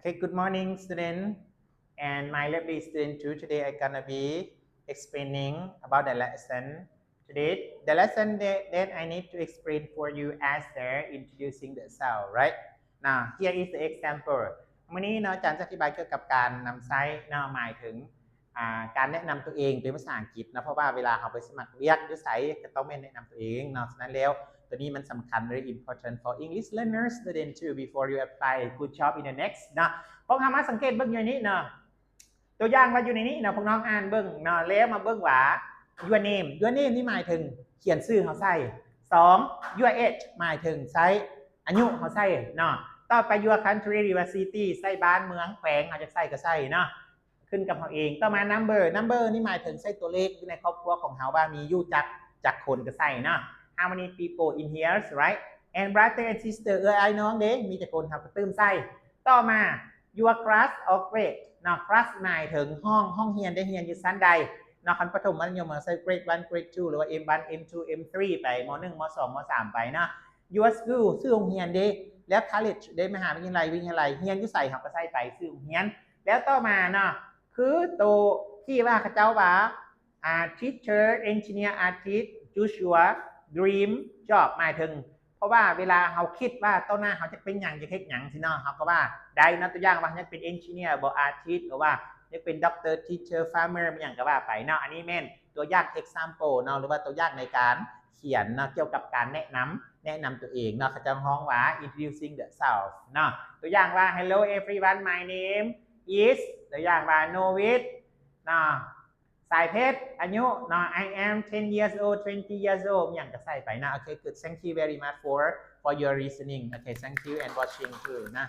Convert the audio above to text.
Okay, good morning, student, and my lovely student too. Today I gonna be explaining about the lesson. Today, the lesson that, that I need to explain for you as the introducing the self, right? Now, here is the example. ມື້ນີ້ເນາະ ອາຈານຈະອະທິບາຍກ່ຽວກັບການນຳໃຊ້ເນາະ ໝາຍເຖິງ ອ່າ ການແນະນຳຕົວເອງເປັນພາສາອັງກິດເນາະ ເພາະວ່າເວລາເຮົາໄປສະໝັກວຽກຢູ່ໃສກໍຕ້ອງແມ່ນແນະນຳຕົວເອງເນາະ. ສະນັ້ນແລ້ວ ຕົວນີ້ມັນສຳຄັນ very important for English learners, student too, before you apply good job in the next ເນາະ. ພວກເຮົາມາສັງເກດເບິ່ງຢູ່ໃນນີ້ເນາະ ຕົວຢ່າງວ່າຢູ່ໃນນີ້ເນາະ ພວກນ້ອງອ່ານເບິ່ງເນາະ ແລ້ວມາເບິ່ງວ່າ your name your name ນີ້ໝາຍເຖິງຂຽນຊື່ເຮົາໃສ່. ສອງ your age ໝາຍເຖິງໃຊ້ອາຍຸເຮົາໃສ່ເນາະ. ຕໍ່ໄປ your country ຫຼືວ່າ city ໃສ່ບ້ານເມືອງແຂວງ ເຮົາຢາກໃສ່ກໍໃສ່ເນາະ ຂຶ້ນກັບເຮົາເອງ. ຕໍ່ມາ number number ນີ້ໝາຍເຖິງໃສ່ຕົວເລກຢູ່ໃນຄອບຄົວຂອງເຮົາວ່າມີຢູ່ຈັກ ຈັກຄົນກໍໃສ່ເນາະ how many people in here, right? And brother and sister ເອື້ອຍອ້າຍນ້ອງເດ້ ມີຈັກຄົນ ເຮົາກໍຕື່ມໃສ່. ຕໍ່ມາ your class or grade ເນາະ class ໝາຍເຖິງຫ້ອງ ຫ້ອງຮຽນເດ້ ຮຽນຢູ່ຊັ້ນໃດເນາະ. ຄັນປະຖົມມັດທະຍົມ ເຮົາໃສ່ grade one grade two ຫຼືວ່າ M one M two M three ໄປ ม.หนึ่ง ม.สอง ม.สาม ໄປເນາະ. Your school ຊື່ໂຮງຮຽນເດ້ ແລ້ວ college ເດ້ ມະຫາວິທະຍາໄລ ວິທະຍາໄລ ຮຽນຢູ່ໃສ ເຮົາກໍໃສ່ໄປຊື່ໂຮງຮຽນ. ແລ້ວຕໍ່ມາເນາະ ຄືໂຕທີ່ວ່າເຂົາເຈົ້າວ່າ ອ່າ teacher engineer artist choose your dream job ໝາຍເຖິງ ເພາະວ່າເວລາເຮົາຄິດວ່າຕໍ່ໜ້າເຮົາຈະເປັນຫຍັງ ຈະເຮັດຫຍັງຊີ້ເນາະ ເຮົາກໍວ່າໄດ້ເນາະ. ຕົວຢ່າງວ່າເຮົາຢາກເປັນ engineer ບໍ່ artist ຫຼືວ່າຢາກເປັນ doctor teacher farmer ອີ່ຫຍັງກໍວ່າໄປເນາະ. ອັນນີ້ແມ່ນຕົວຢ່າງ example ເນາະ ຫຼືວ່າຕົວຢ່າງໃນການຂຽນເນາະ ກ່ຽວກັບການແນະນຳ ແນະນຳຕົວເອງເນາະ ເຂົາເຈົ້າຮ້ອງວ່າ introducing the self ເນາະ. ຕົວຢ່າງວ່າ hello everyone, my name is ຕົວຢ່າງວ່າ Novid ເນາະ ສາຍເພັດ ອາຍຸເນາະ I am ten years old, twenty years old ອີ່ຫຍັງກໍໃສ່ໄປເນາະ. Okay, good, thank you very much for for your listening. Okay, thank you and watching too ນະ.